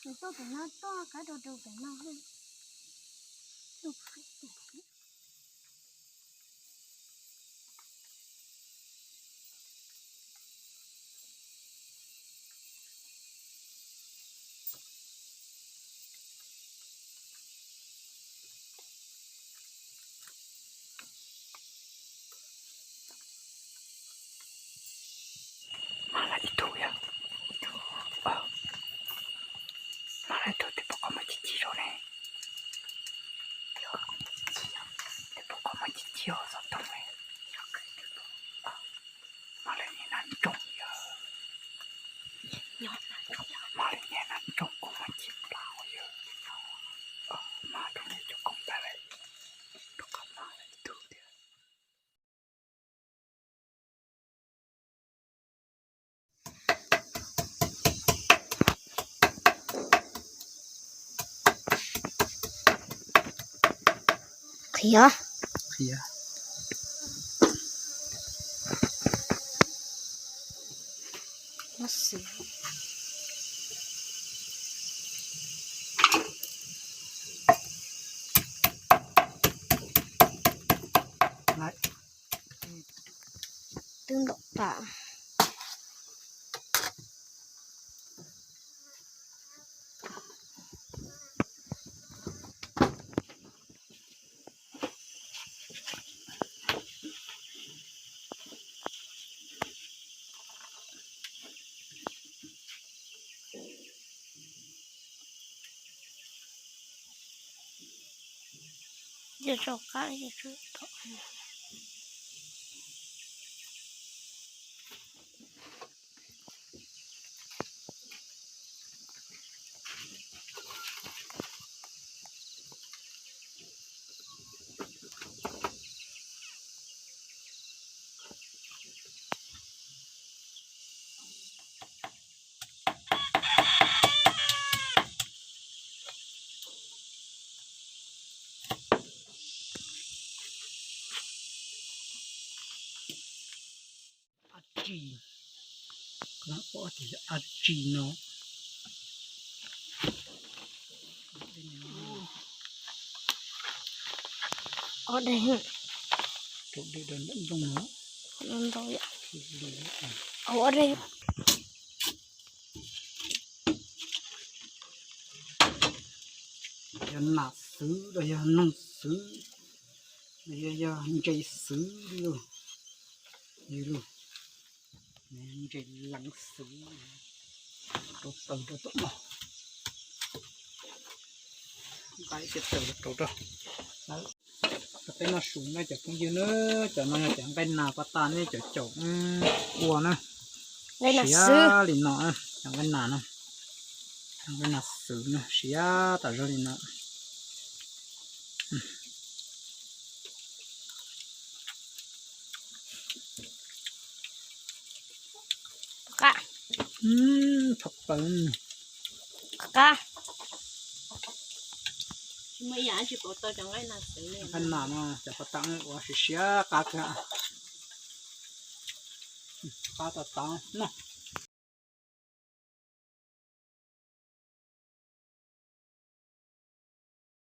Nws tuaj pem no tuaj qab rau rau pem no. Mas lawm ib tug yog, mas lawm ib tug twb pom qhov muag ci ci rau ne. Twb pom qhov muag ci ci os xov tooj ne. Mas lawm niag nas nroog yog, mas lawm niag nas nroog kuj muag ci nplaum yog, mas rau niag cov koom ntawd lawm, rau qhov mas lawm ib tug tiag. Qhia, qhia. Twb ntaum tas. Yog tso qab, yog tso tom. Ab tsi, ab tsi no. Ob daim, rau dej rau ntawm nplooj no. Ntau yam. Ob daim. Yog nas xwb los yog noog xwb, yog, yog ntses xwb li lauj, li lauj, ntses leev xwb. Rau taws rau tom no, nqa ib tiag taws rau rau. Peb noj su na cov phooj ywg na, cov no yog cov nqaij nas pas tas nej cov caum ua na. Siav li no, cov nqaij nas no, nqaij nas xwb no siav tas zog li no. Qab, tshaj plaws. Qab, nqaij nas no cov pas tas ua siav siav qab kawg. Qab tas tas no.